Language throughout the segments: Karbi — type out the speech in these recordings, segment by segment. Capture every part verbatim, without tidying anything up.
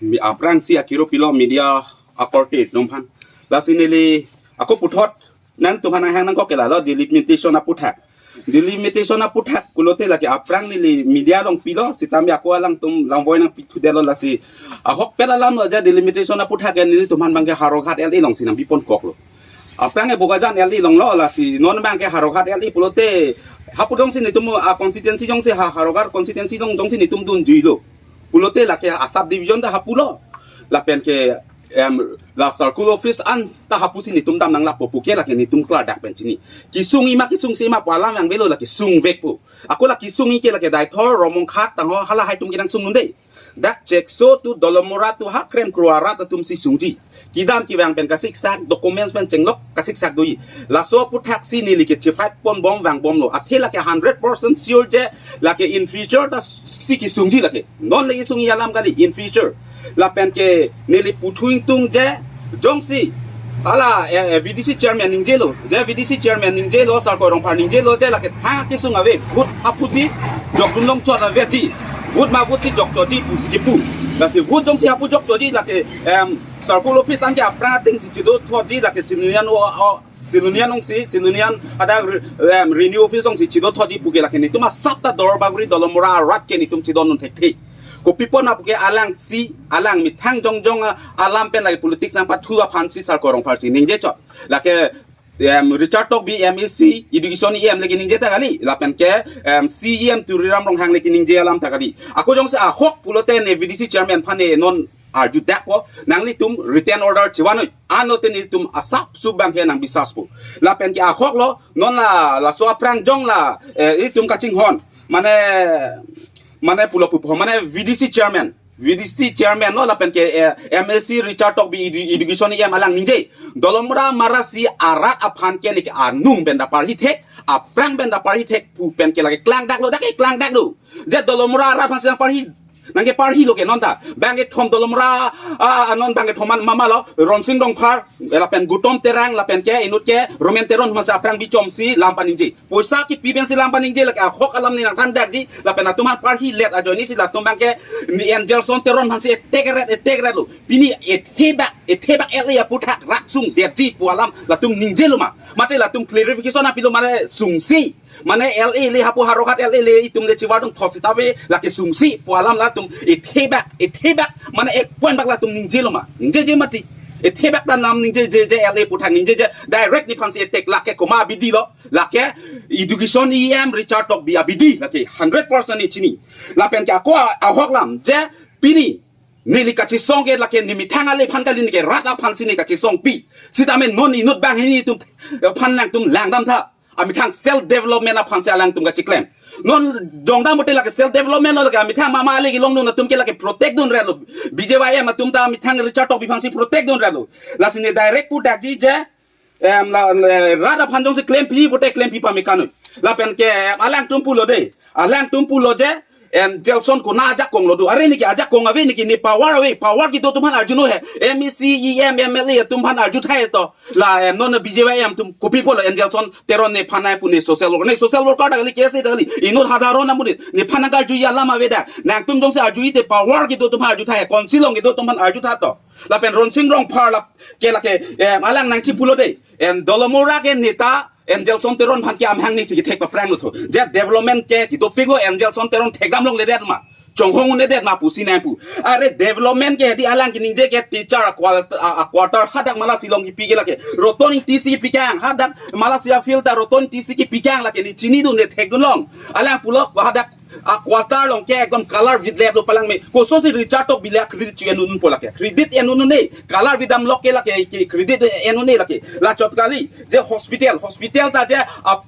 Aphrangsi akiro pilo media akorte atum aphan. Lasi neli ako puthot nangtum aphan nanghang nangkok ke lalo delimitation aputhak. Delimitation aputhak pulote lake aphrang neli media along pilo, sitame ako alangtum langboi nangpithudetlo lasi. Ahokpet alam lo je delimitation aputhak ke nelitum aphan abangke Howraghat L A alongsi nangpipon koklo. Aphrang ke Bokajan L A along lo lasi non abangke Howraghat L A pulote hapu jongsi netum a constituency jongsi ha Howraghat constituency along jongsi netum dunjuilo. Pulote lake a sub division ta hapulo. Lapen ke em, la circle office anta hapusi netum dam nanglapo puke lake netum klardak pen chini. Kesung-i ma kesungse ma pu alam nangvelo lake sungvekpo. Ako la kesung-i ke lake Deithor, Rongmongkhat, tangho halahai atum kenangsung un-e. Dak Chekso to Dolamara to ha Kremkro arat atumsi sungji. Kedam kevang pen kasiksak, documents pen chenglok kasiksak doji. Laso aputhak si neli ke chefight ponbom vangbomlo. Athe lake hundred percent sure je lake in future ta si kesungji lake. Non le kesung-i alam kali in future. Lapen ke neli puthu ingtung je jongsi hala eh, eh, V D C chairman ningjelo. Je V D C chairman ningjelo, Sarkoi Rongphar ningjelo je lake thang kesung ave. Vote hapusi jokdun longchot ave ti. Vote ma vote si jokchotji pusi kipu. Lasi vote jongsi hapu jokchotji lake em, circle office anke aphrang atengsi chido thotji lake Silonijan o, o, Silonijan alongsi, Silonijan hadak re- em, revenue office alongsi chido thotji puke lake netum asap ta Duarbagori Dolamara arat ke netum chidondun thekthe. Kopi apot ma puke alangsi, alang methang jongjong a- alam pen lake politics nangpathu aphansi Sarkoi Rongpharsi ningjechot. Lake em, Richard Tokbi M A C, education E M lake ningje ta kali, lapen ke em, C E M Tuliram Ronghang lake ningje alam ta kali. Ako jongsi ahok pulote ne V D C chairman aphan ne non arjudakpo, nanglitum written order chivanoi, anlote netum asap sup abangke nangbisaspo. Lapen ke ahok lo, non la, laso aphrang jong la, eh, itum kachinghon, mane, mane pulo pupo, mane V D C chairman, V D C chairman lo lapen ke eh, M A C Richard Tokbi edu- education E M alang ningje. Dolamara Marasi arat aphan ke neke anung pen ta parhi thek, aphrang pen ta parhi thek pu pen ke lake klangdaklo, dak ke klangdaklo. Je Dolamara arat aphansi nangparhi, nangkeparhilo ke non ta. Bangkethom Dolamara ah, non bangkethom an mama lo, Ronsing Rongphar, lapen Gutom Terang, lapen ke inut ke Romen Teron aphansi aphrang bichomsi lam paningje. Poisa kipi pensi lam paningje lake ahok alam ne nangthandakji, lapen atum aphan parhilet ajoinesi latum abangke ne Angelson Teron aphansi etek ret, etek retlo. Pini ethebak, ethebak L A aputhak rat sungdetji pu alam latum ningjelo ma. Mate latum clarification apilo mane sungsi. Mane L A le hapu Howraghat L A le itum le chivardun thot sitame lake sungsi pu alam latum ethebak, ethebak mane ek point bak latum ningjelo ma. Ningjeje mati. Ethebak ta lam ningjeje je L A aputhak ningjeje direct nephansi etek lake komat abidi lo. Lake education E M Richard Tokbi abidi lake hundred percent ne chini. Lapen ke ako a- ahok lam je pini neli kachesong ke lake ne methang ale aphan kali neke rat aphansi ne kachesongpi. Sitame non inut banghini atum aphan nangtum langdam tha. Amethang self development aphansi alangtum kachiklem. Non dongdam bote lake self development lo lake amethang mama ale kelongdun atum ke lake protect dun retlo. B J Y M atum ta amethang Richard Tokbi aphansi protect dun retlo. Lasi ne direct pudakji je em, la, la, rat aphan jongsi klempi bote klempi pame kanoi. Lapen ke em, alangtum pulo de. Alangtum pulo je em, Angelson kona ajakong lo do. Are neke ajakong ave neke ne power ave. Power kedo atum aphan arjunon he. M A C, E M, M L A atum aphan arju thai to. La em, non B J Y M atum kopi pulo Angelson Teron nephan nai pu ne social worker. Ne social worker ta kali, K S A ta kali. Inut hadharon amonit. Nephan nangkarjuji alam avedak. Nangtum jongsi arjuji te power kedo atum aphan arju thai. Council along kedo atum aphan arju tha to. Lapen Ronsing Rongphar la ke lake em, alang nangchipulo de. Em, Dolamara ke neta Angelson Teron aphan ke amahang nesi kethek paphrang lo tho. Je development ke kedopiklo Angelson Teron thekdam longledet ma. Chonghong un'edet ma pusi nangpu. Are development ke hedi alang keningje ke teacher a qual- a- a quarter hadak Malasi along kipi ke lake. Roton Ingtisi kipikang hadak Malasi afield ta Roton Ingtisi kipikang lake ne chinidun ne thekdun long. Alang pulo hadak a quarter along ke ekdom color vidleplo palangme. Kosonsi Richard Tokbi le credit chu en-unpo lake. Credit en-un-e. Color vidam lok ke lake ke credit en-un-e lake. Lachot kali je hospital, hospital ta je a-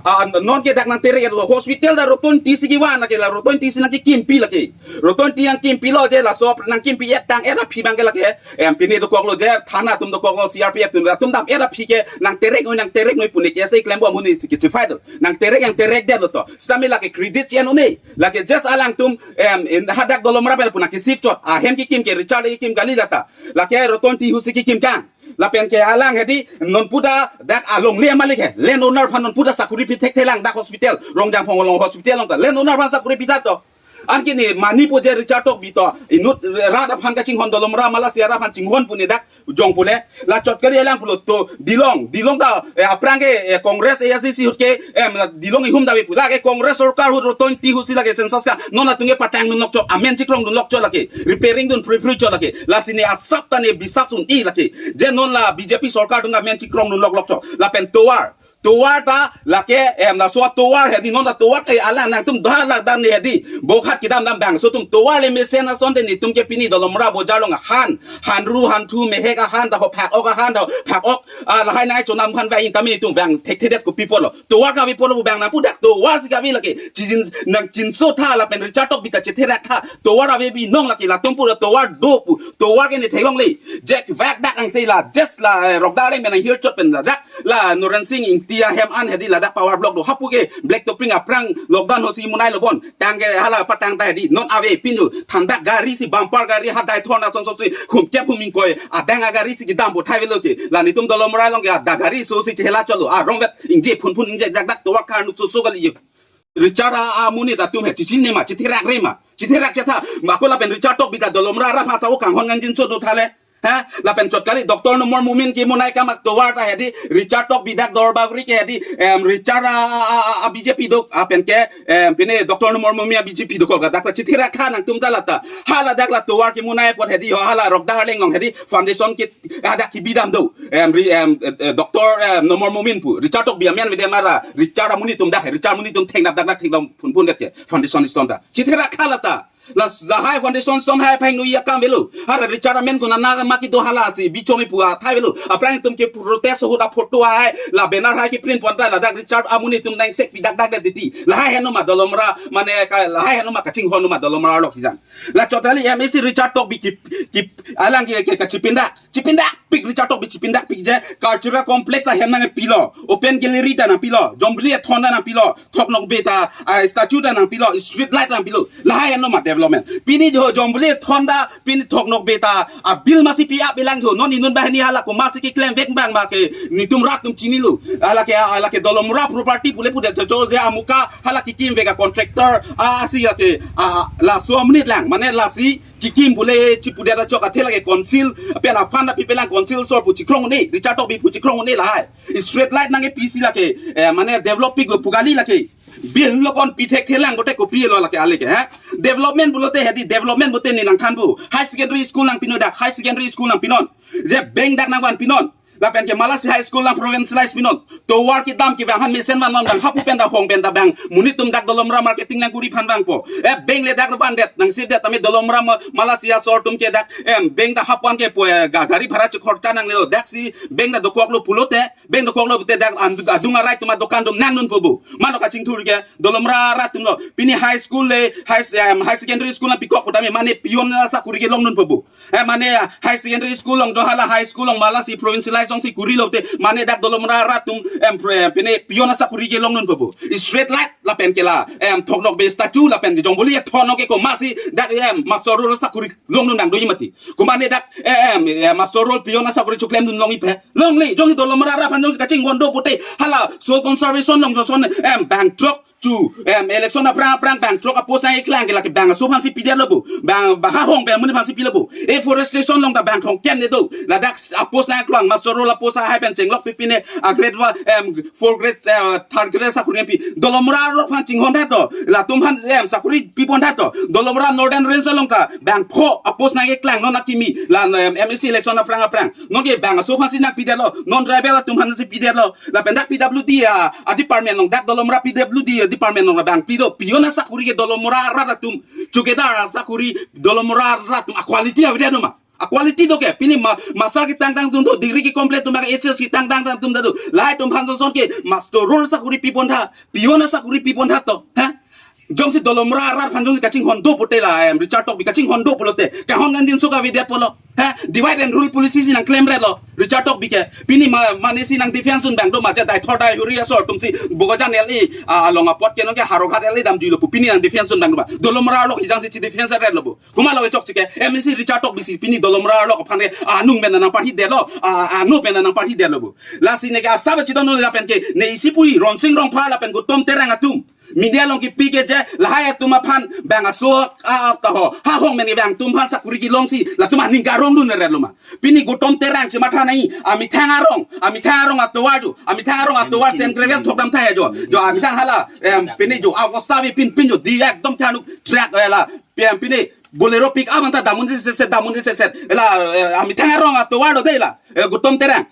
a- non ke dak nangtereklo. Hospital ta Roton Ingtisi kevan lake, la Roton Ingtisi nangkekimpi lake. Roton Ingti nangkimpilo je laso nangkimpi etang et aphi abangke lake. Em, pine dokoklo je thana atum dokoklo, C R P F atum, atum dam et aphi ke nangtereknoi, nangtereknoi pu ne K S A klempo amonit si kechifight. Nangterek nangterekdetlo to. Sitame lake credit chu en-un-e. Lake just alangtum em, in hadak Dolamara pen pu nangke-shift chot. Ahem kekim ke Richard kekim kali lata. Lake Roton Ingti husi kekimkang. Lapen ke alang hedi non pu ta dak alongle malik he. Land owner aphan non pu ta sakuri pi thekthelang dak hospital. Rongjangphong along hospital along ta. Land owner aphan sakuri pi tha to. Anke ne mani pu je Richard Tokbi to inut rat aphan kachinghon, Dolamara Malasi arat aphan chinghon pu ne dak jong pu le. La chot kali elang pulo to Dilong, Dilong ta, eh, aphrang ke, eh, Congress A I C C ahut ke, em, la Dilong ihum dave pu. Lake Congress sorkar ahut ro twenty ahut si lake census ka non atum ke patang dun lok chot, amen chikrong dun lok chot lake, repairing dun phrui phrui chot lake. Lasi ne asap ta ne bisas un-e lake. Je non la B J P sorkar atum ke amen chikrong dun lok lok chot. Lapen tovar, tovar ta lake, em, laso atovar hedi, non ta tovar ke alang nangtum dah lak dan ne hedi. Bokhat kedam dam bangso atum tovar le mesen ason te netum ke pini Dolamara bojar along ahan, hanru hanthu mehek ahan ta ho phak ok ahan ta ho phak ok, ah, lahai nai chonam han vang in kami netum vang thekthedet ko pi apotlo. Tovar kave apotlo pu bang nangpu dak tovar si kave lake. Chijin nangchinso tha lapen Richard Tokbi ta chetherak tha. Tovar ave binong lake, latum pura tovar do pu. Tovar ke ne theklongle. Je vak dak angse la, just la, eh, Rokda Arleng pen nanghir chot pen la dak la Noren Sing Ingti ahem an hedi ladak power block do hapu ke black topping aphrang lockdown ahut si munai lo bon. Tang ke hala patang ta hedi non ave pinu thandak gari si bumper gari ha dai thon ason son si humkep humingkoi adang agari si kedam bo thai velo ke. La netum Dolamara along ke ada gari so si chehela chotlo. Arong vet ingje phun phun ingje dak dak tovar kar nuk so so kali. Richard a, amonit atum he chichinine ma, chitherakre ma, chitherak chetha ma, ako lapen Richard Tokbi ta Dolamara arat aphan sa-o kanghon ngangjinso do tha le. Ha? Lapen chot kali Doctor Numal Momin kemunai akam atovar ta hedi, Richard Tokbi dak Duarbagori ke hedi, em, Richard a, a, a, a B J P do, a pen ke, em, pine Doctor Numal Momin a B J P do Kolkata ta chitherak tha nangtum ta lata. Hala dak la tovar kemunai apot hedi ho hala Rokda Arleng along hedi foundation ke, hadak kebi dam do. Em, ri, em, eh, eh, Doctor, em, Numal Momin pu. Richard Tokbi amen vede mara. Richard amonit atum dak he. Richard amonit atum thengnap dak dak thengdam phun phun det ke. Foundation stone ta. Chitherak tha lata. La, lahai foundation stone hai phai nu ya kam velo. Hara Richard amen kuna na ma kedo hala si bichom ipu athai velo. Aphrang netum ke protest ahut a photo hai. La banner hai keprint pon ta ladak Richard amonit atum nangsek pi dak dak det titi. Lahai heno ma Dolamara mane ka, lahai heno ma kachinghon ma Dolamara along kejang. La chot kali M A C Richard Tokbi ke, ke alang ke, ke, kachipindak. Chipindak pik Richard Tokbi chipindak pik je cultural complex ahem nangpilo. Open gallery ta nangpilo. Jombuli athon ta nangpilo. Thoknokbe ta, ah, statue ta nangpilo. Street light nangpilo. Lahai heno ma development. Pini jo Jombuli athon ta, pini Thoknokbe ta, ah, bill masi pi ap elang jo. Non inut banghini hala komatsi keklem vek bang ma ke netum rat atum chinilo. Hala ke, hala ke Dolamara property pule pudet jo jo je amuka hala kekim vek a contractor, ah, si lake, ah, laso amonit lang. Mane lasi kekim pule chipudet achok athe lake council, pen a fund api pelang council sor pu chikrong un-e, Richard Tokbi pu chikrong un-e lahai. Street light nangkepi si lake, eh, mane develop piklo pu kali lake. Bill lo kon pi thekthelang bote kopilo lake ale ke, ha? Development pulote hedi, development bote ne nangthan pu. High secondary school nangpinon dak, high secondary school nangpinon. Je bank dak nangvanpinon. Lapen ke Malasi High School nang provincialize pinon. Tovar kedam kevang aphan mesen vannon bang hapu pen ta hong pen ta bang. Monit atum dak Dolamara marketing nangkuri aphan vangpo. Eh, bank le dak vandet, nang save det tame Dolamara ma-, Malasi asor atum ke dak, em, bank ta hapu an ke po, eh, ga-, gari bhara chekhorcha nanglelo. Dak si bank ta dokoklo pulote, bank dokoklo pulote dak andu-, adung arai atum adokan atum nangdunpo bo. Mano kachingthur ke Dolamara arat atum lo. Pini high school le, high, em, high secondary school nangpikok pu tame mane peon asakuri ke longdunpo bo. Eh, mane, ah, high secondary school along, jo hala high school along Malasi provincialize along si kurilo te, mane dak Dolamara arat atum, em, pre-, pine peon asakuri ke longdunpo bo. Street light lapen ke la, em, Thoknokbe statue lapen ke Jombuli athon ke komatsi dak, em, muster roll asakuri longdun nang doji mati. Komane dak, eh, em, eh, muster roll peon asakuri choklemdun long iphe. Longle, jongsi Dolamara arat aphan jongsi kachinghon do pute, hala soil conservation along joson, em, bang throk chu, em, election aphrang aphrang bang throk a-post nangkeklang ke lake bang aso aphan si pidetlo bo. Bang, bang ha hong pen amonit aphan si pilo bo. Afforestation along ta bang thomkep ne do. Ladak a-post nangkeklang, muster roll a-post ahai pen chenglok pipine a-grade one, em, four grade, eh, third grade sakuri pi. Dolamara arat aphan chinghon tha to. Latum aphan, em, sakuri pipon tha to. Dolamara Northern Range along ta bang pho a-post nangkeklang non akimi. La, em, M A C election aphrang aphrang. Non ke bang aso aphan si nangpidetlo. Non tribal atum aphan si pidetlo. Lapen dak P W D a, a-department along, dak Dolamara P W D a-department along bang pido, peon asakuri ke Dolamara arat atum, chowkidar asakuri Dolamara arat atum, a-quality avedet no ma? A-quality do ke, pini ma, master ketang tang atum do, degree ke-complete atum ke H S ketang tang atum do, lahai atum aphan joson ke muster roll asakuri pipon tha, peon asakuri pipon tha to, ha? Jongsi Dolamara arat aphan jongsi kachinghon do pute la, em, Richard Tokbi kachinghon do pulote, kanghon ngangjinso kavedet apotlo. Ha? Divide and rule policy si nangklemretlo Richard Tokbi ke. Pini ma, mane si nang defense un bang do ma je dai thor dai huri asor atum si Bokajan L A, ah, along apot ke non ke Howraghat L A damjuilo pu pini nang defense un bang do ma? Dolamara arlo kejang si chi-defense retlo bo. Komatlo chokche ke M A C Richard Tokbi si pini Dolamara arlo aphan ke anung pen nangparhidetlo, ah, ano pen nangparhidetlo bo. Lasi ne ke asap chidon lapen ke ne isi puji Ronsing Rongphar lapen Gautam Terang atum. Media along kipi ke je lahai atum aphan bang aso a, a, ta ho. Ha hong men ke bang atum aphan sakuri kelongsi latum aning karongdun ret lo ma. Pini Gautam Terang chematha nai, amethang arong, amethang arong atovar jo, amethang arong atovar Saint Gabriel thok damtha jo. Jo amethang hala, em, pini jo, Augusta bi pin pin jo, di ekdom thanuk truck hala, em, pini Bolero pick up anta damun si seset, damun si seset. Hala, eh, amethang arong atovar do de hala, eh, Gautam Terang.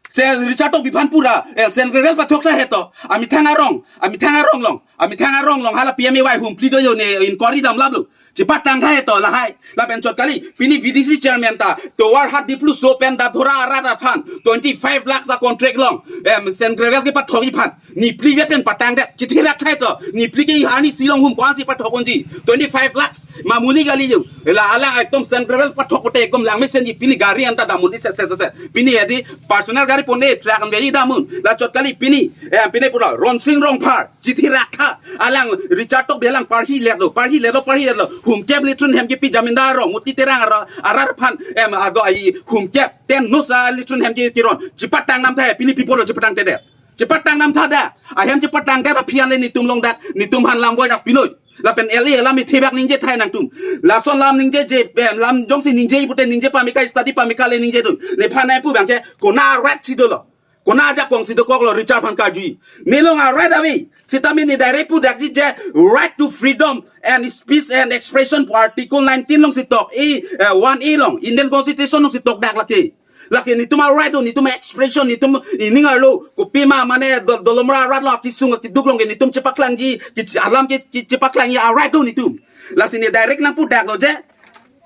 Se Richard Tokbi aphan pura, eh, Saint Gabriel pathok tha heto. Amethang arong, amethang arong along, amethang arong along hala P M A Y humpli do jo ne inquiry damlap lo. Chepatang tha heto lahai. Lapen chot kali, pini V D C chairman ta tovar hat di plus do pen da dhora arat aphan twenty five lakhs a contract along, em, Saint Gabriel kepathokji aphan. Nepli vet pen patangdet, chithi rak tha heto. Nepli ke arnisi along hum ko-ansi pathok unji. Twenty five lakhs, mamuli kali jo. Hala alang ekdom Saint Gabriel pathok pute ekdom langmesenji, pini gari anta damun di set set set set. Pini edi personal gari pon de truck an veji damun. La chot kali pini, eh, pini pura Ronsing Rongphar, chithi rak tha. Alang Richard Tokbi alang parhi let lo, parhi let lo, parhi let lo. Humkep latrine hem kepi jamindar arong, Muti Terang arat, arat aphan, em, ado ai humkep, ten nos a latrine hem ke kiron. Chepatang nam tha, pini pi apotlo chepatang tedet. Chepatang nam tha da. Ahem chepatang tedet aphi an le netum along dak, netum aphan lam boi nak pinoi. Lapen L A alam ithi bak ningje thai nangtum. Lason lam ningje je, em, lam jongsi ningje pute ningje pamika, study pamika le ningje tu. Nephan nangpu bang ke kona right si dolo. Kona ajakong si dokoklo Richard aphan karju. Ne along a right ave. Sitame ne direct pudakji je right to freedom and speech and expression pu article nineteen alongsi tok. A, eh, one A along. Indian Constitution alongsi tokdak lake. Lake netum a right do, netum a expression, netum ining arlo, kopima mane do-, Dolamara arat along akesung akeduk along ke netum chepaklangji, ke che-, alam ke, ke chepaklangji a right do netum. Lasi ne direct nangpudaklo je.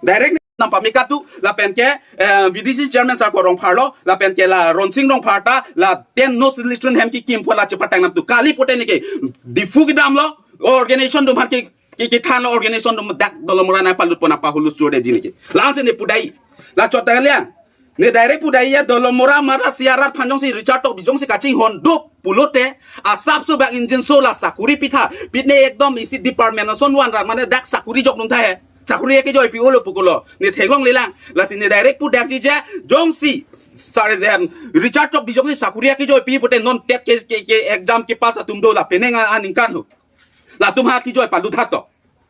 Direct nangpameka tu, lapen ke, eh, V D C chairman sar ko Rongphar lo, lapen ke la Ronsing Rongphar ta, la ten nos latrine hem kekim pu la chepatang nam tu. Kali pute ne ke, Diphu kedam lo, organization atum aphan ke, ke, kethan lo organization atum dak Dolamara nangpalut pon apa hulus tur de jini ke. La-ansi ne pudai. La chot ta kaliang. Ne direct pudai ya Dolamara mara si arat aphan jongsi Richard Tokbi jongsi kachinghon duk pulote asap so bak engine so la sakuri pitha. Pitne ekdom isi department ason van rat mane dak sakuri jokdun tha he. Sakuri ke joi pi olo pukulo. Ne theklonglelang. Lasi ne direct pudakji je jongsi sar dem Richard Tokbi jongsi sakuri ke joi pi pute non TET ke, ke, ke exam kepass atum do la penang a, aningkan ho. Latum ha kejoi palut tha to.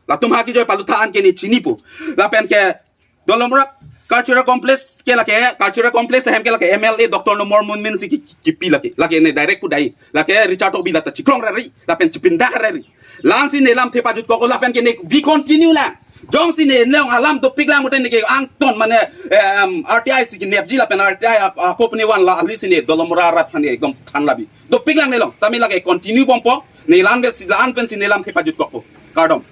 Latum ha kejoi palut tha an ke ne chinipo. Lapen ke Dolamara Cultural Complex ke lake, Cultural Complex hem ke lake M L A Doctor Numal Momin si ki-, ki-, kipi lake. Lake ne direct pudai. Lake Richard Tokbi lata chikrong rari, lapen chipindak rari. La-ansi ne lamthe pajutkok lapen ke ne bi continue lang. Jongsi ne along alam dopik lang mute ne ke angton mane, em, R T I si kinepji lapen R T I ak-, ako pune van la alisi ne Dolamara arat aphan ne ekdom than labi. Dopik lang ne along. Tame lake continue bompo. Ne la-an pensi, la-an pensi ne lamthe pajutkokpo. Kardom.